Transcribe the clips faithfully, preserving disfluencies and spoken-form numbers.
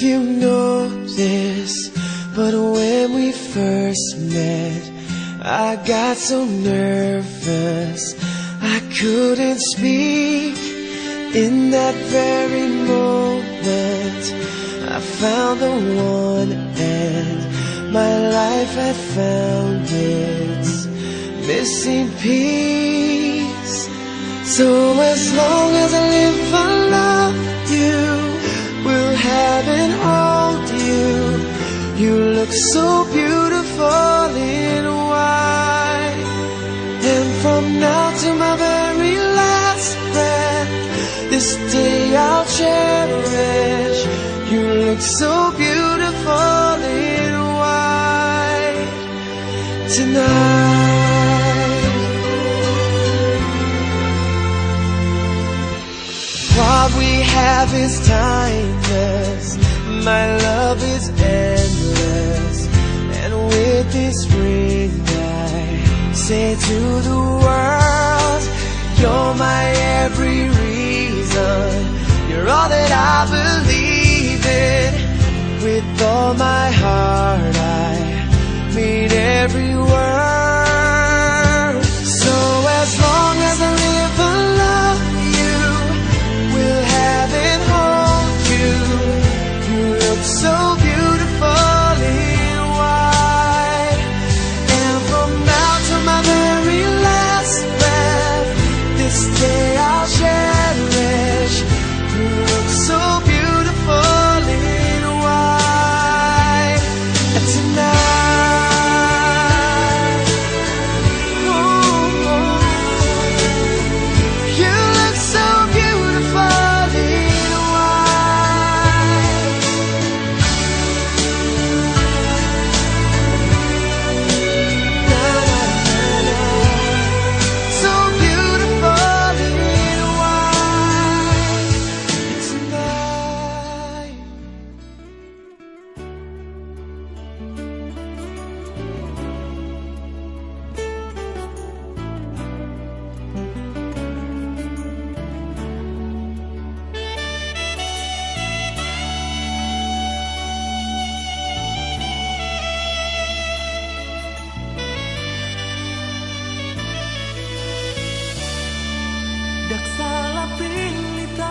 You know this, but when we first met, I got so nervous I couldn't speak. In that very moment, I found the one, and my life had found its missing piece. So as long as I live, I love you. We'll have and hold you. You look so beautiful in white. And from now to my very last breath, this day I'll cherish. You look so beautiful in white tonight. What we have is timeless. My love is endless. And with this ring, I say to the world, you're my every reason. You're all that I believe in. With all my heart, I mean every word. So as long as I live, I love you. We'll have and hold you. You look so beautiful in white. And from now to my very last breath, this day I'll cherish. You look so beautiful in white tonight. Oh, oh. You look so beautiful in white. Na, na, na, na. So beautiful in white tonight. Ndang salap pilit au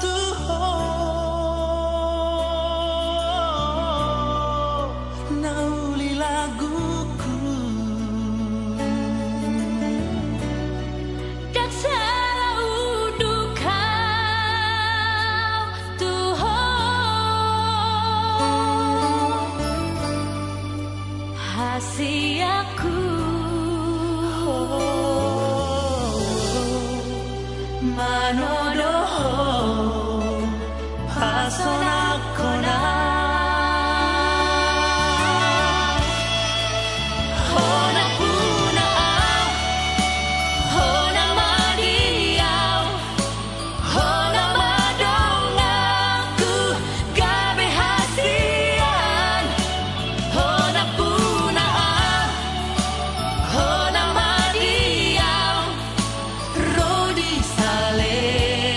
tu ho, na uli laguku. Ndang salap unduk au tu ho, hasianku. Manodo ho, pasonangkon au. Ho nampuna au, ho na madi au, ho na madonganku, gabe hasian. Ho nampuna au, ho na madi au, ro di salelengku.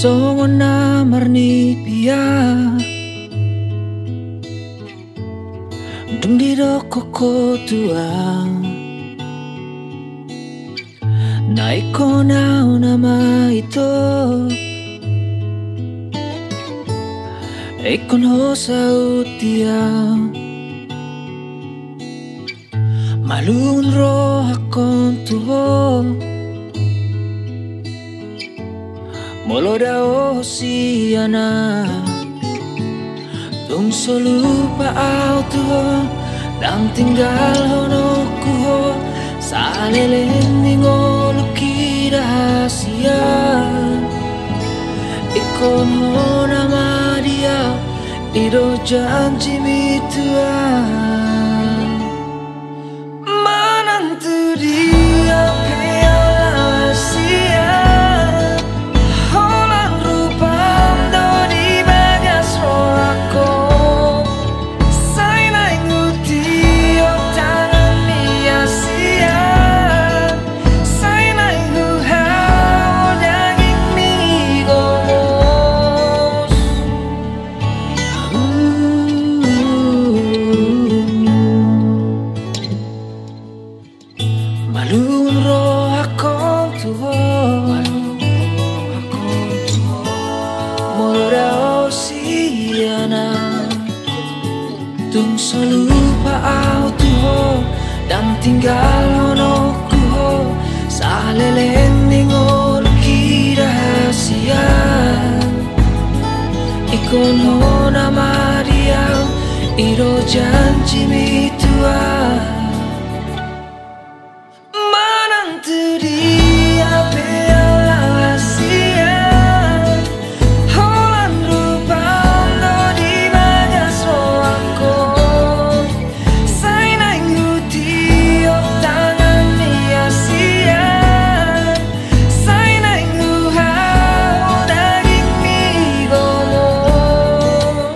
Songon na marnipia, dung didok ho Tuhan, na ingkon au nama ito, ingkon ho saut ia. Malungun rohangkon tu ho, molo dao sian au. Tung so lupa au tu ho, ndang tinggalhononku ho, saleleng ni ngolungki da hasian. Ingkon ho nama di au, i do janjimi Tuhan. Manang tu dia pe au laho hasian, holan rupam do di bagas rohangkon. Sai naeng hutiop tangan ni hasian, sai naeng huhau dagingmi gomos. Malungun rohangkon tu ho, molo dao sian au. Tung so lupa au tu ho, ndang tinggalhononku ho, saleleng ni ngolungki da hasian. Ingkon ho nama di au, i do janjimi Tuhan. Manang tu dia pe au laho hasian, holan rupam do di bagas rohangkon. Sai naeng hutiop tangan ni hasian, sai naeng huhau dagingmi gomos.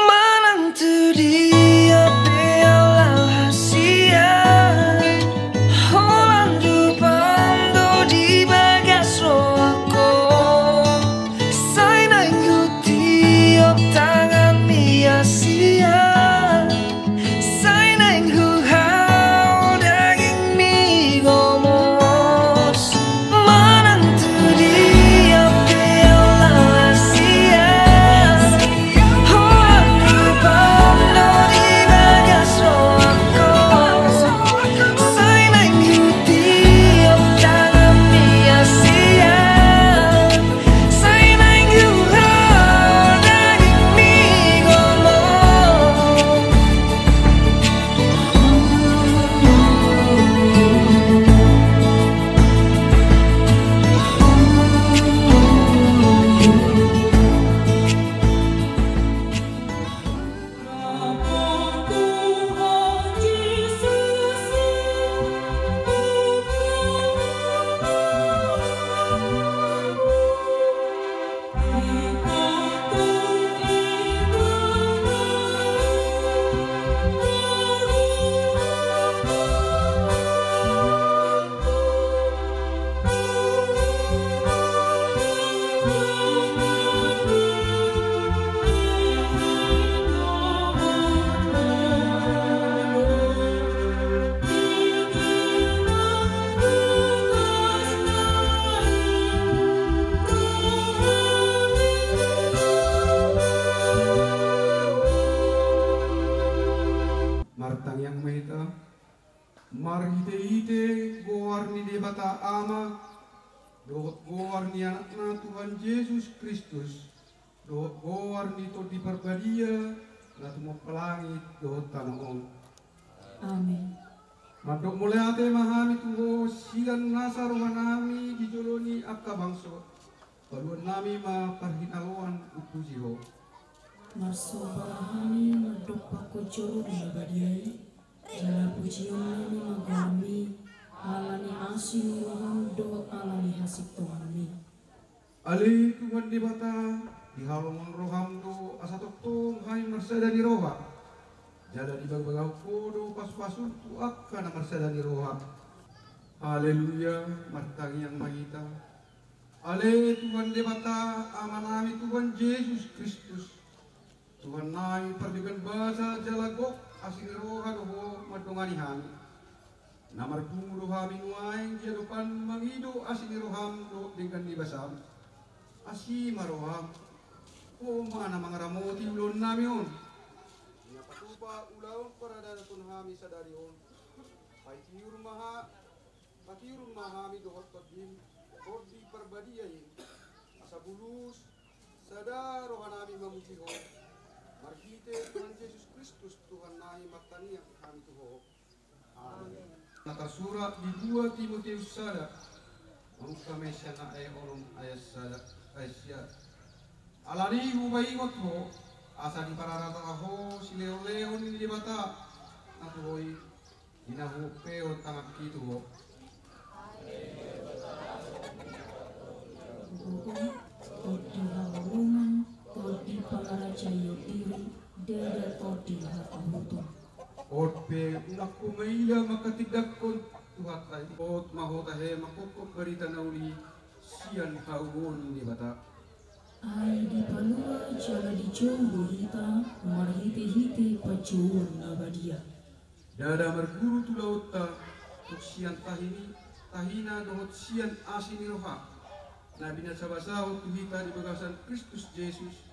Manang tu dia pe au laho hasian, holan rupam do di bagas rohangkon. Sai naeng hutiop tangan ni hasian, sai naeng huhau dagingmi gomos. Manang tu dia pe au laho hasian, holan rupam do di bagas rohangkon. Sai naeng hutiop tangan ni hasian, sai naeng huhau dagingmi gomos. Martangiang ma hita. Marhitehite goar ni Debata Ama, dohot goar ni Anakna Tuhan Jesus Kristus, dohot goar ni Tondi Parbadia, na tumompa langit dohot tano on. Amin. Mandok mauliate ma hami tu Ho sian nasa rohanami di jolo ni angka bangso. Paluan nami ma parhinaloan umpuji Ho. Marsomba ma hami mandok pangkojoron na badia i, jala pujion nami ma goarMi, ala ni asi ni rohaM dohot ala ni hasintonganMi. Ale Tuhan Debata, dihalongon rohaM do asa tongtong hami marsada ni roha. Jala dibagabagahon Ho do pasupasu tu angka na marsada ni roha. Haleluya, martangiang ma hita. Ale Tuhan Debata, Amanami Tuhan Jesus Kristus, Tuhan nami pardenggan basa jala gok asi ni roha do Ho mandongani hami. Na marpungu do hami nuaeng di adopanMu mangido asi ni rohaM dohot denggan ni basaM. Asi ma rohaM, Ho ma na mangaramoti ulaon nami on. Na patupa ulaon paradaton hami sadari on. Patiur ma ha, patiur ma hami dohot TondiM, Tondi Parbadia i, asa bulus sada roha nami mamuji Ho. Marhite Tuhan Jesus Kristus Tuhan nami martangiang hami tu Ho. Amen. Na tarsurat di dua Timoteus sada, mangungka ma sian ayat onom ayat sada, ayat sia. Alani hupaingot ho, asa dipararata ho silehonlehon ni Debata na tu ho i, di na huhompeon tanganki tu ho. Tondi haholongan, tondi pangarajaion diri, ndada tondi hatahuton. On pe unang ho maila manghatindanghon Tuhanta i. Hot ma ho tahe manghophop barita na uli sian hauhuon ni Debata. Ai dipalua jala dijou do hita marhitehite panjouon na badia. Ndada marguru tu ulaonta, tung sian tahi ni, tahina dohot sian asi ni roha na binasabasahon tu hita di bagasan Kristus Jesus,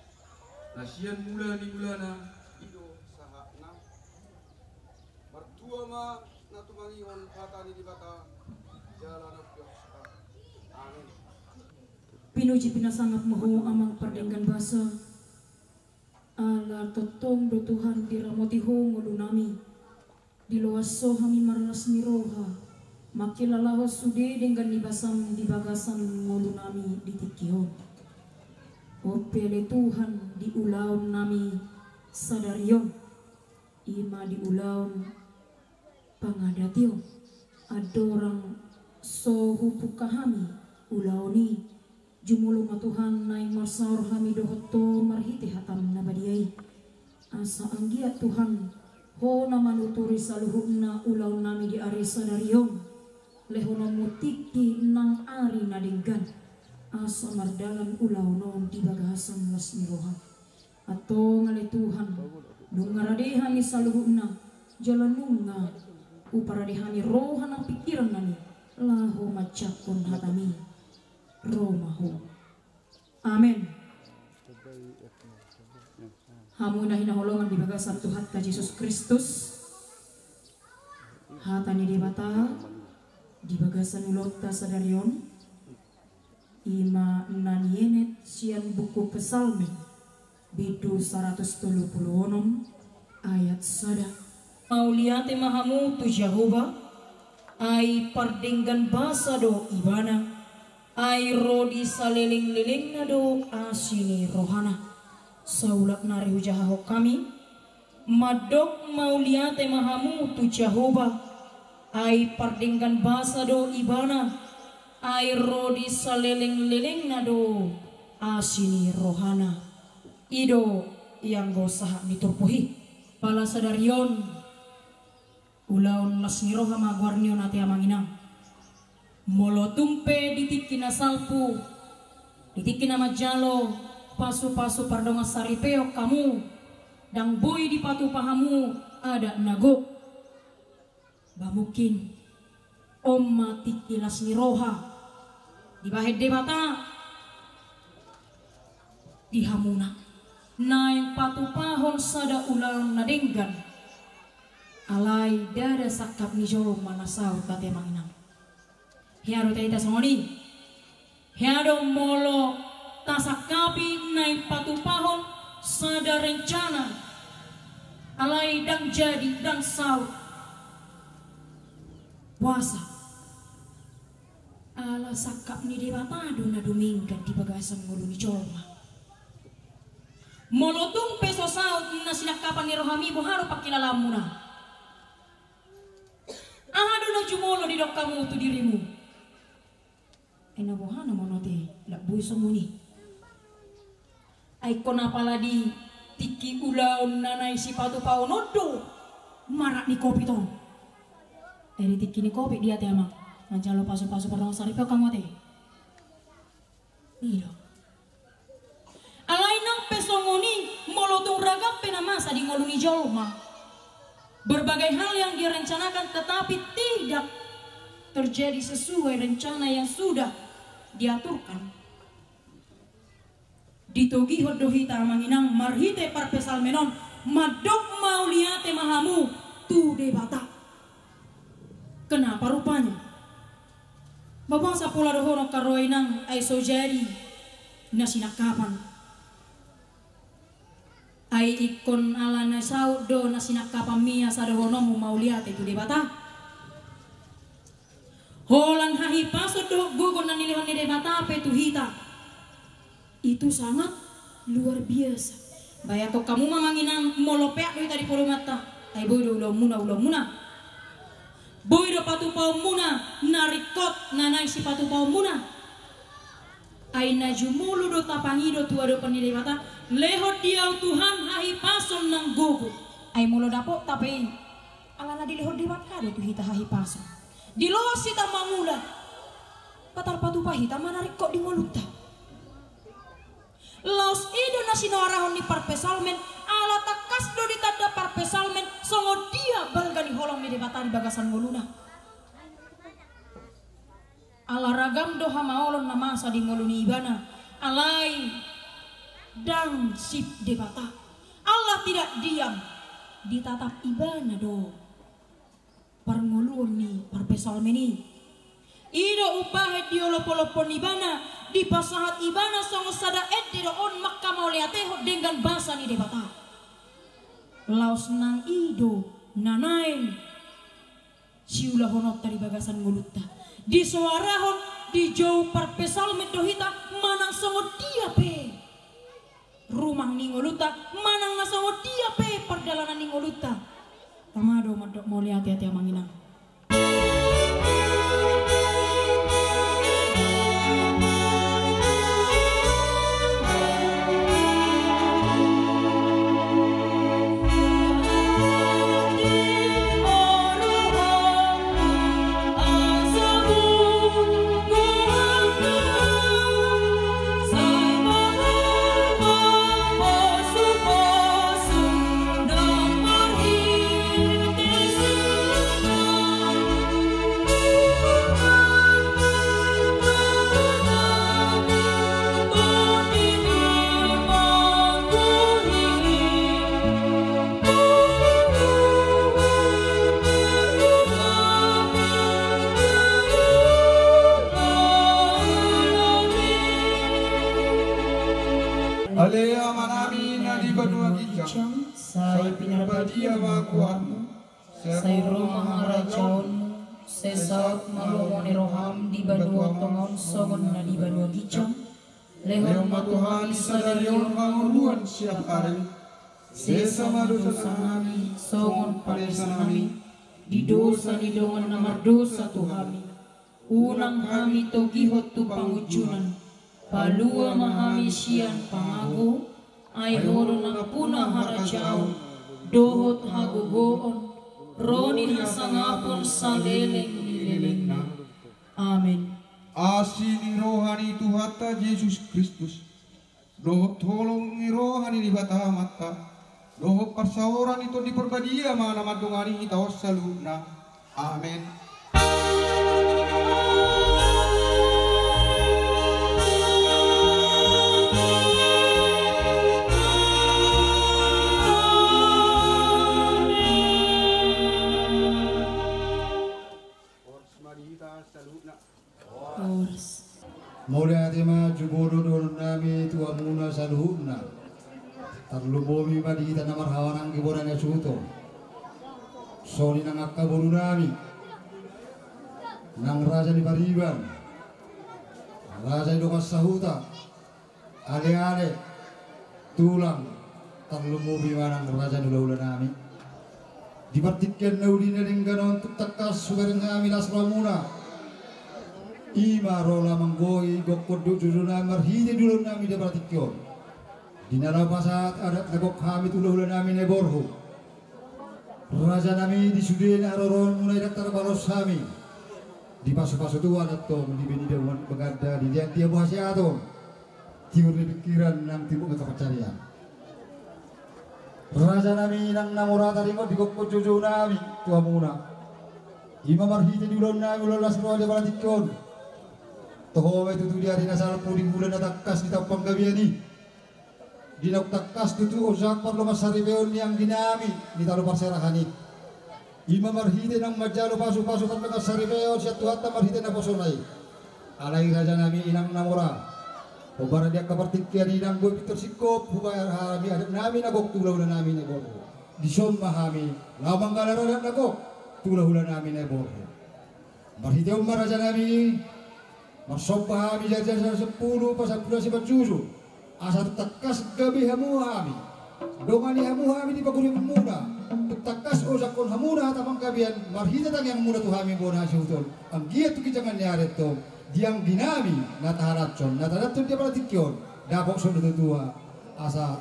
na sian mula ni mulana i do sahatna. Martua ma na tumangihon hata ni Debata jala na umpeopsa. Amen. Pinuji pinasangap ma ho Amang pardenggan basa. Ala tongtong do Tuhan diramoti ho ngolunami. Diloas ho hami marlas ni roha mangkilalahon sude denggan ni basaM di bagasan ngolunami di tingki on. On pe ale Tuhan di ulaonnami sadari on, i ma di ulaon pangadation, andorang so hupungka hami ulaon i, jumolo ma Tuhan naeng marsaor hami dohot Ho marhite hataM na badia i. Asa anggiat Tuhan, Ho na manuturi saluhutna ulaonnami di ari sadari on, lehononMu tingki nang ari na denggan, asa mardalan ulaon on di bagasan las ni roha. Antong ale Tuhan, nunga rade hami saluhutna, jala nunga huparade hami roha nang pingkirannami, laho manjangkon hataMi. Ro ma Ho. Amen. Hamu na hinaholongan di bagasan Tuhanta Jesus Kristus, hata ni Debata di bagasan ulaonta sadari on, i ma na nienet sian buku Psalmen, bindu saratus tolu pulu onom, ayat sada. Mauliate ma hamu tu Jahowa, ai pardenggan basa do Ibana, ai ro di salelenglelengna do asi ni rohana. Saulak nari hujahahon hami, mandok mauliate ma hamu tu Jahowa, ai pardenggan basa do Ibana, ai ro di salelenglelengna do asi ni rohana. I do ianggo sahat ni turpuk i. Pala sadari on, ulaon las ni roha ma goar ni on ate amang inang. Molo tung pe di tingki na salpu, di tingki na manjalo pasupasu pardongan saripeon hamu, ndang boi dipatupa hamu adat na gok. Ba mungkin on ma tingki las ni roha dibahen Debata di hamuna naeng patupahon sada ulaon na denggan. Alai ndada sangkap ni jolma na saut ate amang inang. Hea do taida songon i. Hea do molo tasangkapi naeng patupahon sada rencana, alai ndang jadi, ndang saut. Boasa? Ala Sangkap ni Debata do na dumenggan di bagasan ngolu ni jolma. Molo tung pe so saut na sinangkapan ni rohami, boha do pangkilalaanmuna? Aha do na jumolo didok hamu tu dirimu? Ai na boha nama on ate, lak boi songon i. Ai ingkon apala di tingki ulaon na naeng sipatupaon on do marak ni Covid on. Ai di tingki ni Covid dia ate amang manjalo pasupasu pardongan saripeon hamu ate. I do. Alai nang pe songon i, molo tung ragam pe na masa di ngolu ni jolma, berbagai hal yang direncanakan tetapi tidak terjadi sesuai rencana yang sudah diaturkan. Ditogihon do hita amang inang marhite parpsalmen on, mandok mauliate ma hamu tu Debata. Kenapa rupanya? Bapa, sapola dohonon haroa inang, ai so jadi na sinangkapan. Ai ingkon ala na saut do na sinangkapanmi asa dohononmu mauliate tu Debata. Holan hahipason dohot gogo na nilehon ni Debata pe tu hita. Itu sangat luar biasa. Bayangkon hamu ma amang inang, molo peak do hita di polomanta, ai boi do ulaonmuna, ulaonmuna. Boi do patupaonmuna na ringkot na naeng sipatupaonmuna. Ai na jumolo do tapangido tu adopan ni Debata, lehon di ahu Tuhan hahipason nang gogo. Ai molo dapotta pe i, alana dilehon Debata do tu hita hahipason. Diloas hita mangula, patar patupa hita ma na ringkot di ngolunta. Laos i do na sinoarahon ni parpsalmen, ala tangkas do ditanda parpsalmen songon dia balga ni holong ni Debata di bagasan ngoluna. Ala ragam do hamaolon na masa di ngolu ni ibana, alai ndang sip Debata. Allah tidak diam, ditatap ibana do parngoluon ni parpsalmen i. I do umbahen diolopolophon ibana, dipasahat ibana songon sada ende do on manghamauliatehon denggan basa ni Debata. Laos nang i do na naeng siulahononta di bagasan ngolunta. Disoarahon, dijou parpsalmen do hita manang songon dia pe rumang ni ngolunta, manang na songon dia pe pardalanan ni ngolunta. Tama do mandok mauliate ate amang inang. Ale Amanami na di banua ginjang, sai pinarbadia ma goarmu, sai ro ma harajaonmu, sai saut ma lomo ni roham di banua tonga on songon na di banua ginjang. Lehon ma tu hami sadari on hangoluan siapari. Sesa ma dosanami songon panesanami di dosa ni dongan na mardosa tu hami. Unang hami togihon tu pangunjunan. Palua ma hami sian pangago. Ai Ho do nampuna harajaon dohot hagogoon ro ni hasangapon saleleng ni lelengna. Amen. Asi ni roha ni Tuhanta Jesus Kristus dohot holong ni roha ni Debata Amanta dohot parsaoran ni Tondi Parbadia ma na mandongani hita on saluhutna. Amen. Horas. Mauliate ma jumolo dohononnami tu hamuna saluhutna. Tarlumobi ma di hita na marhaha nang di bona ni hasuhuton. Songon i nang angka borunami, nang raja ni pariban, Raja ni dongan sahuta, aleale, tulang, tarlumobi ma nang raja ni hulahula nami. Di partingkian na uli na denggan on tung tangkas hubereng hami las rohamuna. I ma ro laho manggohi gokhon dohot joujou nami marhite di ulaon nami di partingkian on. Di na laho pasahat adat na gok hami tu hulahula nami na i borhu. Raja nami, di sude na haroroanmuna i ndang tarbalos hami. Dipasupasu Tuhan antong, dibe-dibe umat baganda, didian dia buha siaton. Tiur ni pingkiran nang timbuk angka pansarian. Raja nami, inang na mora, taringot di gokhon joujou nami tu hamuna. I ma marhite di ulaon nami, ulaon las roha di partingkian on. Toho ma i tutu di ari na salpu, di bulan na tangkas, di taon panggabean i. Di na tangkas tutu ojak parlongan saripeon ni anggi nami, di tano parserahan i. I ma marhite naung manjalo pasupasu parlongan saripeon sian Tuhanta marhite naposona i. Alai raja nami, inang na mora, hombar di angka partingkian i ndang boi pintor singkop hubahen hami adat nami na gok tu hulahula nami na i borhu. Dison ma hami laho manggalar adat na gok tu hulahula nami na i borhu. Marhite on ma raja nami, marsomba hami jari-jari sada sampulu, pasampulu na simanjujung. Asa tung tangkas gabe hamu hami, dongani hamu hami di panguripanmuna. Tung tangkas ojakhon hamuna hata panggabean marhite tangiangmuna tu hami bona hasuhuton. Anggiat tu ginjangan ni ari antong, di anggi nami na tahalashon, na tadatton di partingkian on, dapot songon na tuatua. Asa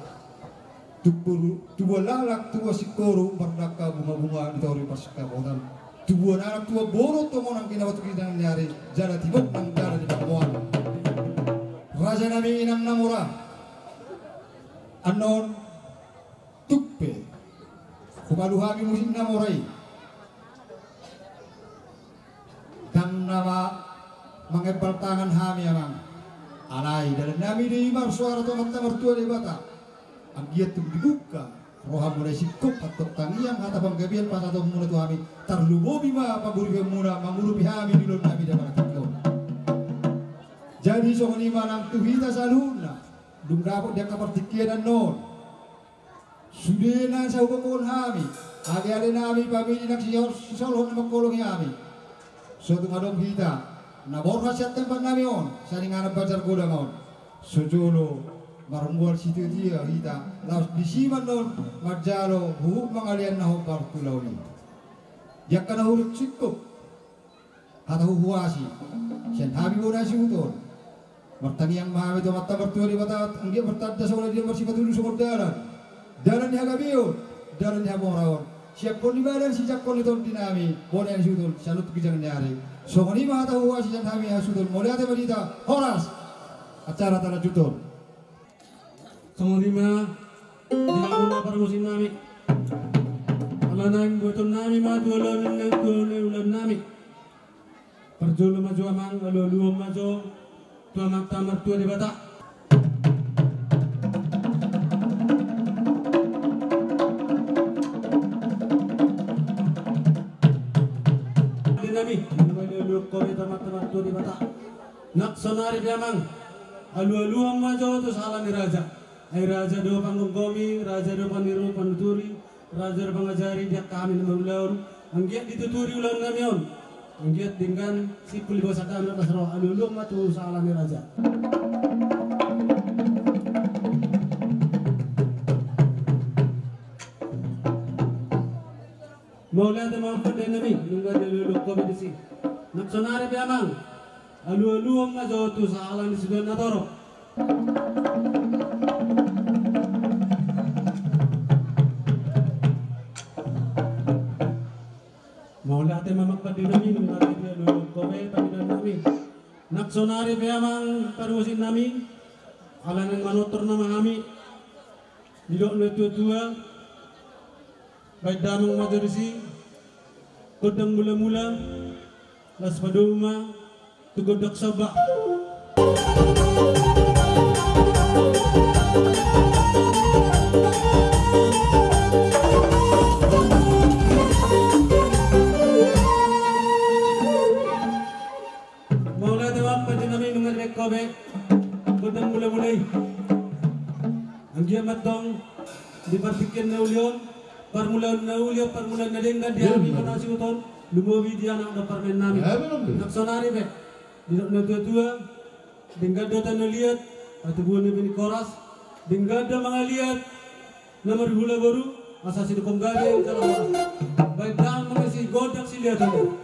Tubu-, tubuan laklak, tubuan singkoru, mardangka bunga-bunga di toru parsingkapotan. Tubuan anak, tubuan boru, tongon anggi na matuki nang ni ari, jala tibok nang jala di pamoan. Raja nami, inang na mora. Annon, tung pe hupalu hami musik na mora i. Ndang na ma-, mangembal tangan hami, amang. Alai dalan nami do i marsoara tu Amanta Martua Debata. Anggiat tung dibuka rohamuna i singkop antong tangiang hata panggabean pasahatonmuna tu hami. Tarlumobi ma panguripanmuna mangurupi hami di ulaon nami di partingkian on. Jadi songon i ma nang tu hita saluhutna. Dung dapot di angka partingkian annon. Sude na sai huboan hami, aleale nami, pamili nang sisol-, sisolhot na mangholongi hami. So tung adong hita na borhat sian tempat nami on, sian inganan Banjar Godang on. So jolo marmual sitio-tio hita, laos disi ma annon manjalo huhut mangalean na hombar tu ulaon i. Di angka na hurang singkop. Hata huhuasi sian hami bona hasuhuton. Martangiang ma hami tu Amanta Martua Debata, anggiat martanda songon aek, marsipatudu songon dalan, dalan ni hagabeon, dalan ni hamoraon. Siaphon ni badan, sijangkon ni tondi nami bona hasuhuton, saluhut ginjang ni ari. Songon i ma hata huhuasi sian hami hasuhuton. Mauliate ma di hita. Horas. Acara talanjuthon. Songon i ma di hamuna parmusik nami. Ala naeng buaton nami ma tu ulaon ni, tu ulaon nami. Parjolo ma jo amang, alualuhon ma jo tu Amanta Martua Debata. Di nami, alualuhon ho be tu Amanta Martua Debata. Nang sonari pe amang, alualuhon ma jo tu sahala ni raja. Ai raja do panggomgomi, raja do paniru panuturi, raja do pangajari di angka hami na marulaon. Anggiat dituturi ulaon nami on. Anggiat denggan simpul di bagasan hami na las roha, alualuhon ma tu sahala ni raja. Mauliate ma amang pande nami, nunga dialualuhon ho be disi. Nang sonari pe amang, alualuhon ma jo tu sahala ni sude na torop. Mauliate ma amang pande nami, nunga dialualuhon ho be pande nami. Nang sonari pe amang parmusik nami, ala naeng manortor nama hami, didok na tuatua, baen damang ma jo disi gondang mulamula, laos padomu ma tu gondang somba. Mauliate ma amang pande nami, nunga dibaen ho be gondang mulamula i. Anggiat ma antong di partingkian na uli on, parmulaan na uli on, parmulaan na denggan di hami bona hasuhuton, lumobi di anak dohot parumaen nami. Nang sonari pe, didok na tuatua, Denggan do tano liat, atubuan na bini koras, denggan do mangaliat, na marhula boru, asa sidokon gabe jala horas. Baen damang ma sigodang siliatan.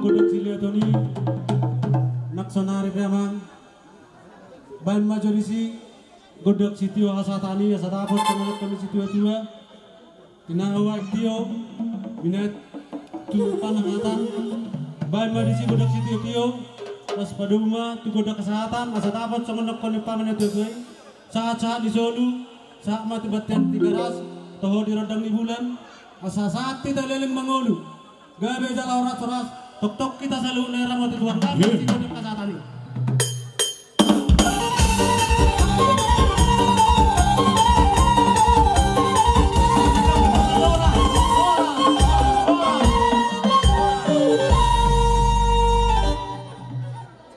Godang siliatan i, nang sonari pe amang. Baen ma jo disi godang sitio hasahatan i, asa dapot panganon ni situatua. Tinangan aek tio, minat tu panahatan. Baen ma disi godang sitiotio, laos padomu ma tu godang hasahatan, asa dapot songon nidok ni amang na tuatua i. Sahat-sahat ni solu, sahat ma tu bontean Tigaras, toho di rondang ni bulan, asa sahat hita leleng mangolu. Gabe jala horas-horas, tongtong hita saluhutna ramoti Tuhan. Baen ma disi godang hasahatan i.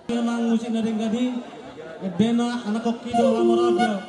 Memang musik na denggan i, edena anak koki do lamorabia.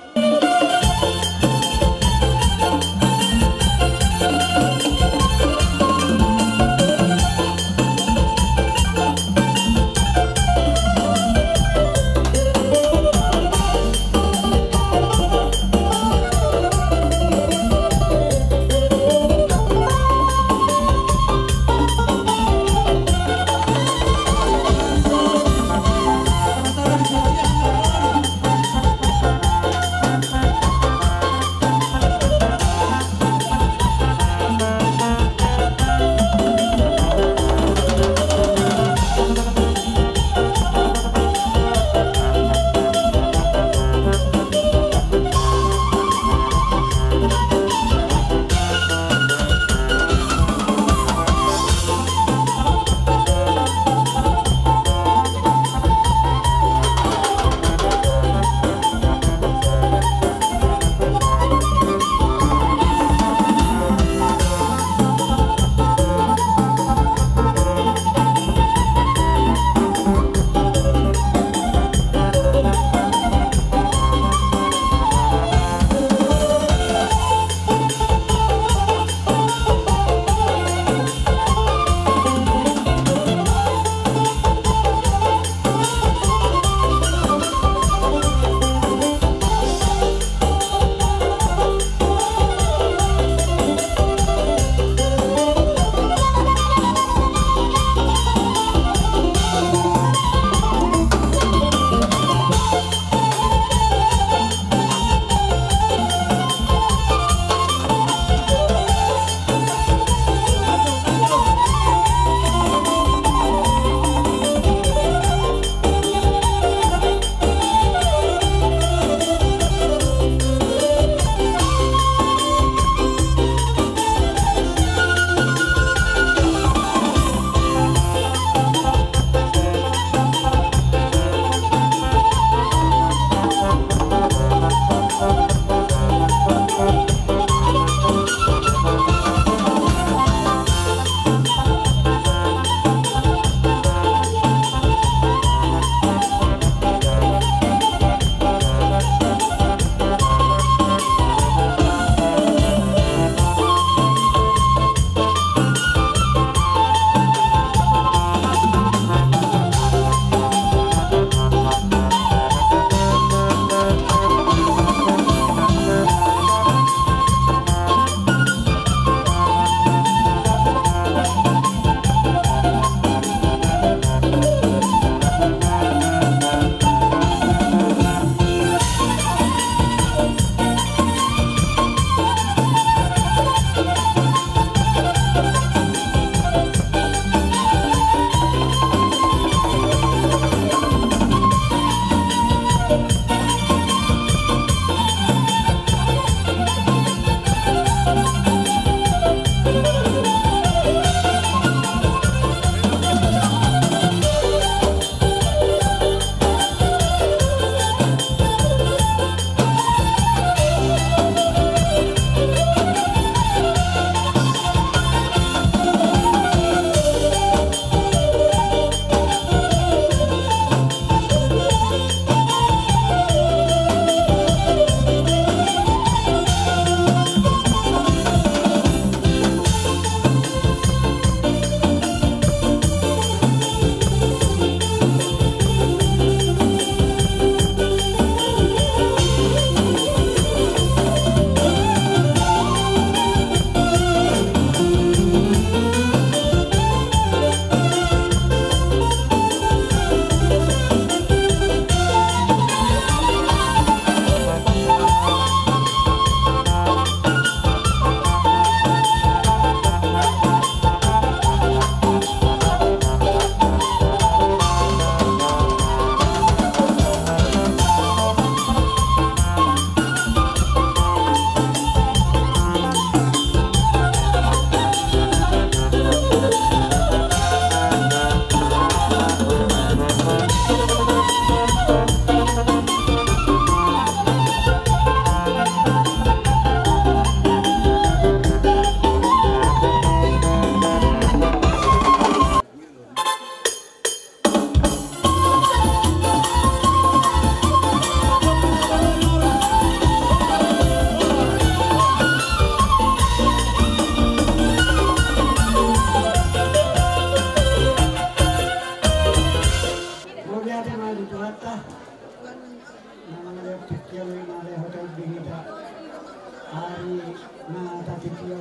Ari na tatitio.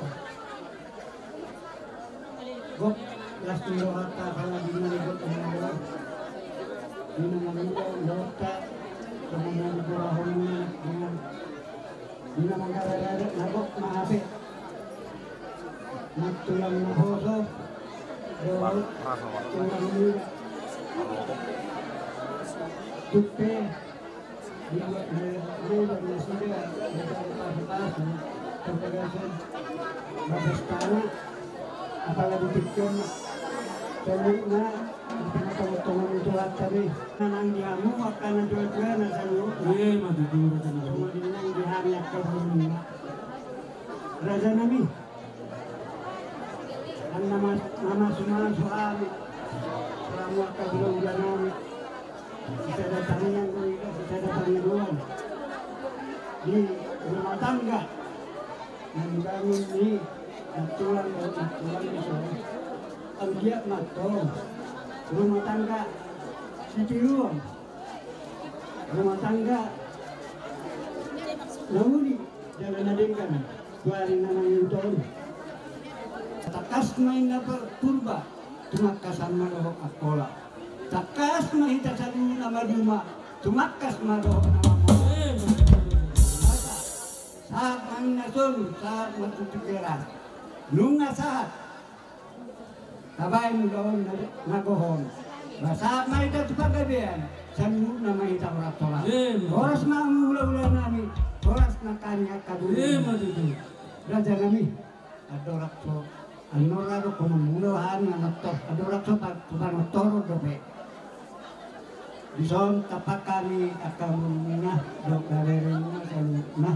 Gok, las ni rohanta, apalagi na gok na gok. Di na mangido, dohot, songon na di borahon na dengan. Di na manggarar-garar, na gok, na hape. Na tulang na poso. Dohot, tulang ni. Tupe. Apalagi di tingki on, songon na di tonga-tonga ni Tuhanta be. Nang di hamu angka na tua-tua na saluhutna. Ima tutu, raja nami. Songon i nang di hami angka boruna. Raja nami. Nang na mas-, na masu-masu hami. Selama angka bulan-bulan hami. Sisada tangiang do i, sisada pangidoan. Di rumah tangga. Membangun ni natulang, natulang di sini. Anggiat ma antong rumah tangga sitiruon. Rumah tangga na uli. Jala na denggan, tu ari na mangihut on. Tangkas ma inna Purba, tumangkasan ma dohot Angkola. Tangkas ma hita saluhutna maduma, tumangkas ma dohot na mamora. Sahat ma inna solu, sahat ma tu Tigaras. Nunga sahat. Tabaen ulaon na, na gohon. Ba sahat ma hita tu panggabean, saluhutna ma hita horas-horas. Ima. Horas ma hamu hula-hula nami, horas ma hami angka boru. Ima tutu. Raja nami, andorang so, andorang do konon muna hami na mantor, andorang so pa-, tu panortoron dope. Dison tapak hami angka borumuna, dohot na reremuna saluhutna.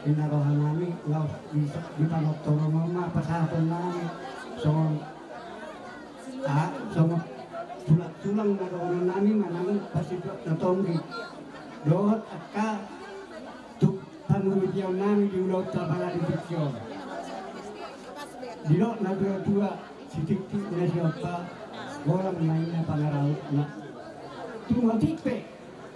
Inna roha nami, laos di, di panortoron on ma pasahaton nami. Songon, ah, songon tulang-tulang na dohonon nami manang pasituak na tonggi. Dohot angka tu pangurupion nami di ulaonta pala di tingki on. Didok na tua-tua, sitiktik na siompa, golang ma inna pangarahutna. Tung otik pe,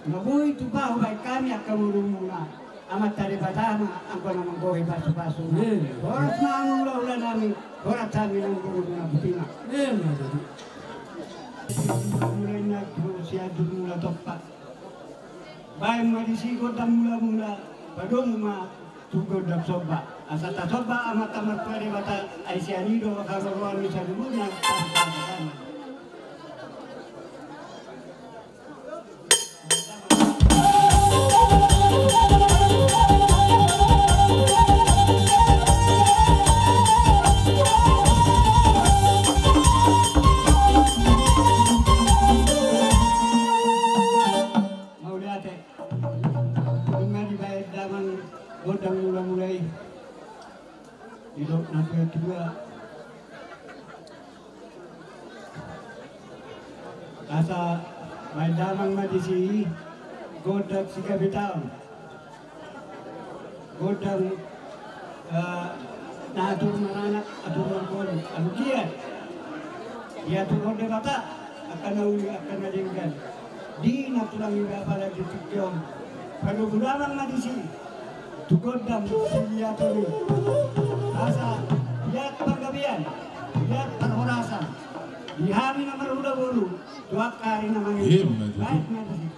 na boi tupa hubaen hami angka borumuna, Amanta Debata ma anggo na manggohi pasu-pasuna. Horas ma hamu hula-hula nami, horas hami nang borumuna, botima. Mulai na tu Sianjur Mula Tompa. Baen ma disi gondang mula-mula, padomu ma tu gondang somba. Asa tasomba Amanta Martua Debata, ai sian i do haroroan ni saluhutna. Mauliate. Nunga dibaen damang gondang mula-mula i. Didok na tua-tua. Asa baen damang ma disi gondang sigabe taon. Gondang, eh, na atur maranak, atur marboru, anggiat diaturhon Debata angka na uli, angka na denggan. Di na tulang i be apala di tingki on. Padomu damang ma disi tu gondang siliaton i. Asa liat panggabean, liat parhorasan di hami na marhula boru. Ima tutu. Baik, baik.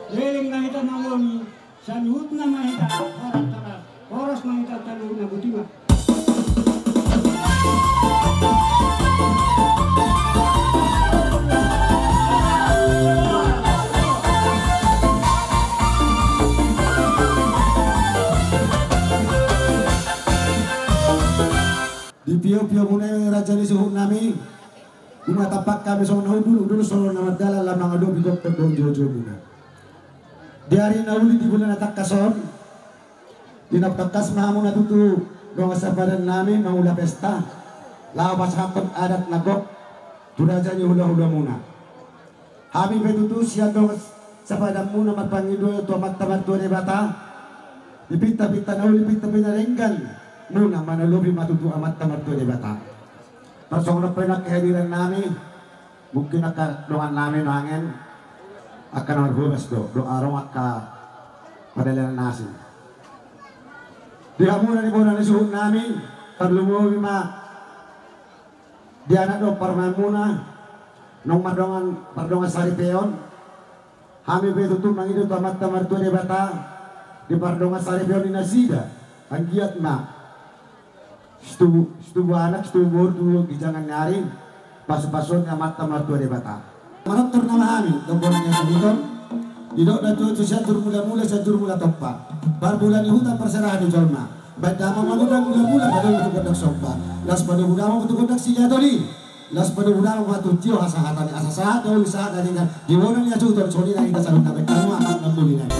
Leleng ma hita na uli, saluhutna ma hita horas-horas, horas ma hita saluhutna, botima. Di pio-pio muna i raja ni suhut nami. Ima tampak hami songon na hundul, hundul songon na mardalan, laho mangadopi gokhon dohot joujou muna. Di ari na uli di bulan na tangkas on, di na tangkas ma hamuna tutu dongan sapadan nami mangula pesta, laho pasahathon adat na gok tu raja ni hula-hula muna. Hami pe tutu sian dongan sapadan muna marpangido tu Amanta Martua Debata, di pinta-pinta na uli, pinta-pinta na denggan muna, manolopi ma tutu Amanta Martua Debata. Tarsongon on pe nang kehadiran nami, mungkin angka dongan nami nuaeng, angka na marhobas do, do adong angka padalean na asing. Di hamuna ni bona ni suhut nami, tarlumobi ma di anak dohot parumaen muna, naung mardongan, pardongan saripeon. Hami pe tutu mangido tu Amanta Martua Debata, di pardongan saripeon ni nasida, anggiat ma situbu, situbu anak, situbu boru tu ginjangan ni ari, pasu-pasuon ni Amanta Martua Debata. Manortor nama hami, dohot bona ni hasuhuton, didok na tutu, sian jur mula-mula, sian jur mula tompa. Parbula ni huta, parserahan ni jolma. Baen damang ma mula-mula, padomu tu gondang somba. Laos padomu damang tu gondang siliatoli. Laos padomu damang ma tu tio hasahatan, asa sahat na uli, sahat na denggan. Di bona ni hasuhuton, songon i nang hita saluhutna, baen hamu angka na uli nai.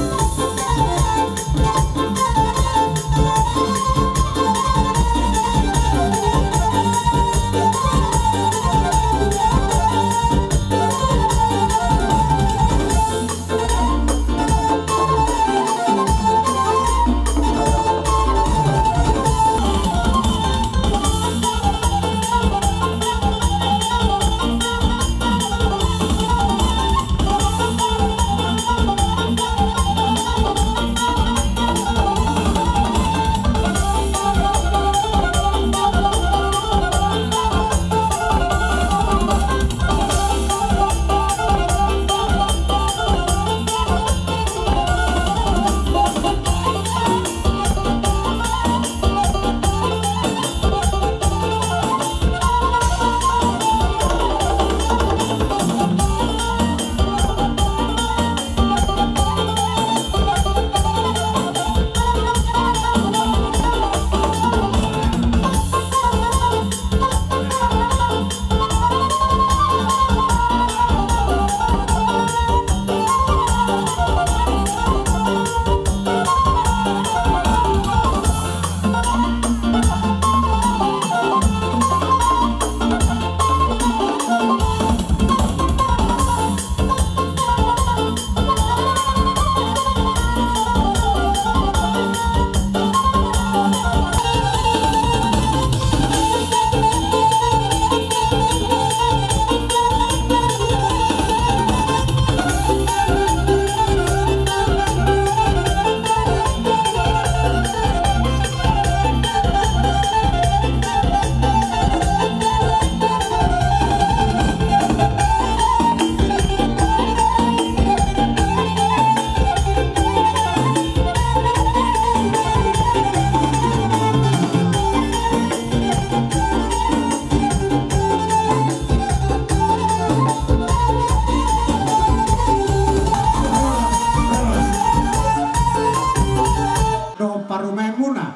Dohot parumaenmuna,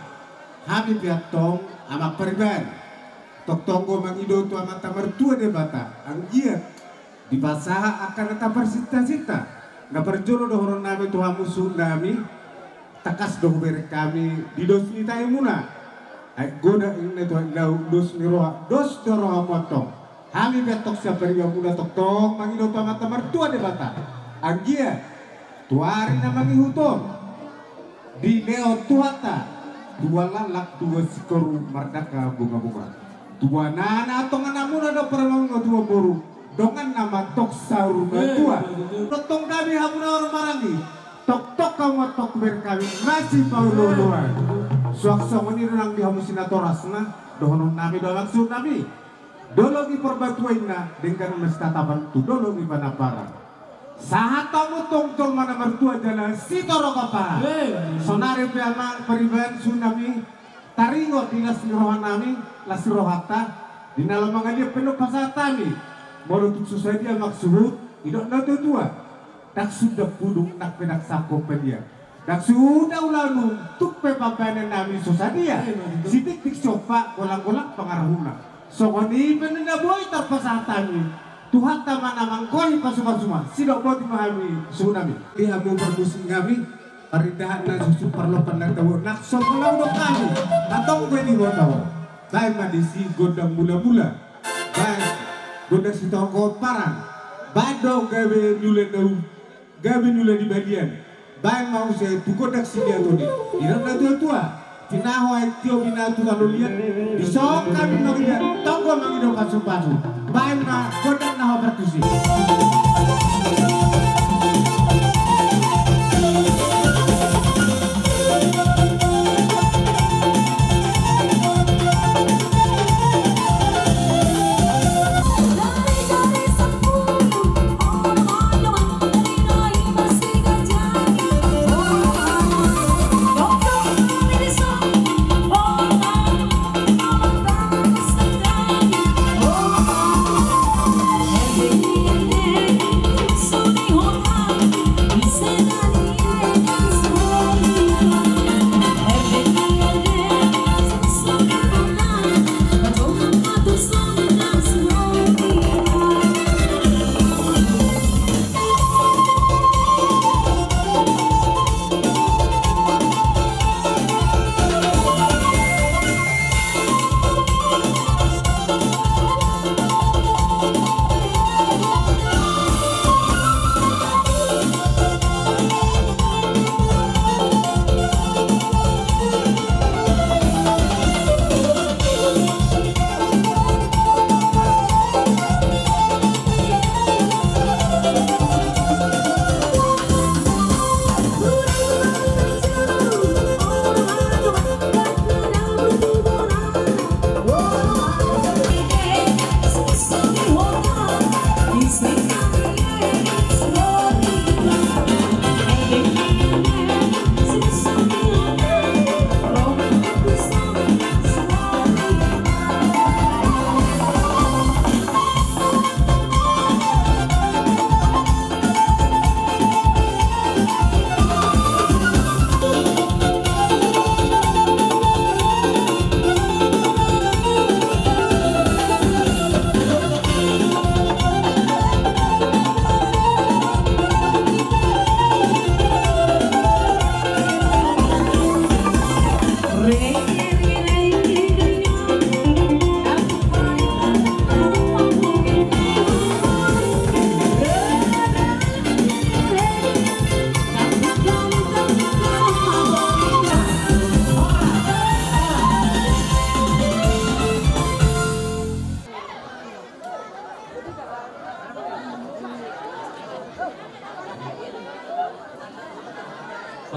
hami pe antong Amang Pariban, tongtong do mangido tu Amanta Martua Debata, anggiat dipasahat angka na taparsinta-sinta. Na parjolo dohonon nami tu hamu suhut nami, tangkas do hubereng hami di dos ni taemuna. Aek godang ninna tu aek laut, dos ni roha, dos do rohamu antong. Hami pe antong sian paribanmuna tongtong mangido tu Amanta Martua Debata, anggiat tu ari na mangihut on dilehon Tuhanta tubuan laklak, tubuan singkoru, mardangka bunga-bunga. Tubuan anak antong, anakmuna dohot parumaenmuna, tubuan boru, donganna ma antong saur matua. Tongtong dame hamu na ro maranggi, tongtong hamu antong hubereng hami masipaolo-oloan. Suang songon i do nang di hamu sinatorasna, dohonon nami do, Amang suhut nami. Dolok ni Parbatuan ninna, denggan ma sitatapan tu dolok ni Panamparan. Sahat hamu tong jolma na martua jala sitorop pomparan. Saonari pe amang pariban suhut nami, taringot di las ni roha nami, las ni rohanta, di na laho mangaliat pe on pasahat hami. Molo tung so sadia amang suhut, didok na tua-tua, ndang suda pudung nang pe ndang sangkop padia. Ndang suda ulaon, tung pe pambahenan nami so sadia. Sitiktik siompa, golang-golang pangarahutna. Songon i pe na boi tarpasahat hami. Tuhanta ma na manggohi pasu-pasuna. Sidok boti ma hami suhut nami. Di hamu parmusik nami, parindahan na suksuk parlompan na tabo, nang so pola hudok hami, antong boi di botol. Baen ma disi gondang mula-mula. Baen gondang sitohop pomparan. Baen do gabe ni ula na u Gabe ni ula di balian. Baen ma muse tu gondang siliat on i. Didok na tua-tua, tinaho aek tio binahen tu tano liat. Dison hami mangaliat, tonggo mangido pasu-pasu. Baen ma gondang na hombar tusi.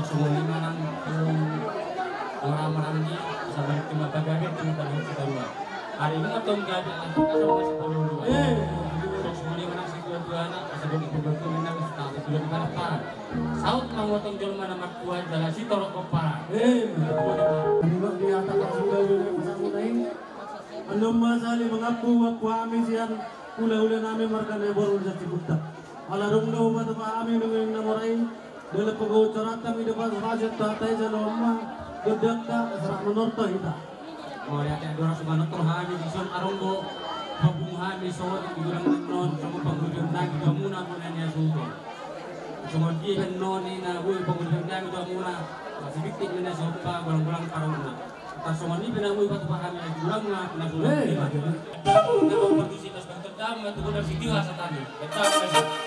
Songon i ma nang tu hita marhaha maranggi, sabar tu ma pagabe tu ma pagabe tu ma. Ari nunga tong gabe, asa nunga sipolulu. Songon i ma nang situa-tuana, asa boti pogotuna, asa tangkas tu di parapara. Saut ma tong jolma na martua jala sitorop pomparan. Ima. Ima di atas sudah sudah pasamuda i. Annon ma sahali mangampu, ampu hami sian hula-hula nami marga Naiboru di Sipunta. Ala dung do hupatupa hami nunga na mora i. Dalan panggabean hami do pasu-pasu tu hata i, jalo ma gondangta asa rap manortor hita. Mauliate, andorang so manortor hami dison, adong do pabung hami songon i di godang annon, songon panggabean nami tu hamuna bona ni asuhon. Songon dia annon i na boi panggabean nami tu hamuna, sipiktik ni na sompa golang-golang parungna. Tarsongon i pe na boi patupa hami na di godang na pinasu. Hei, na boi patusi tas patutan ma tu godang sitiwa satani. Betang ma.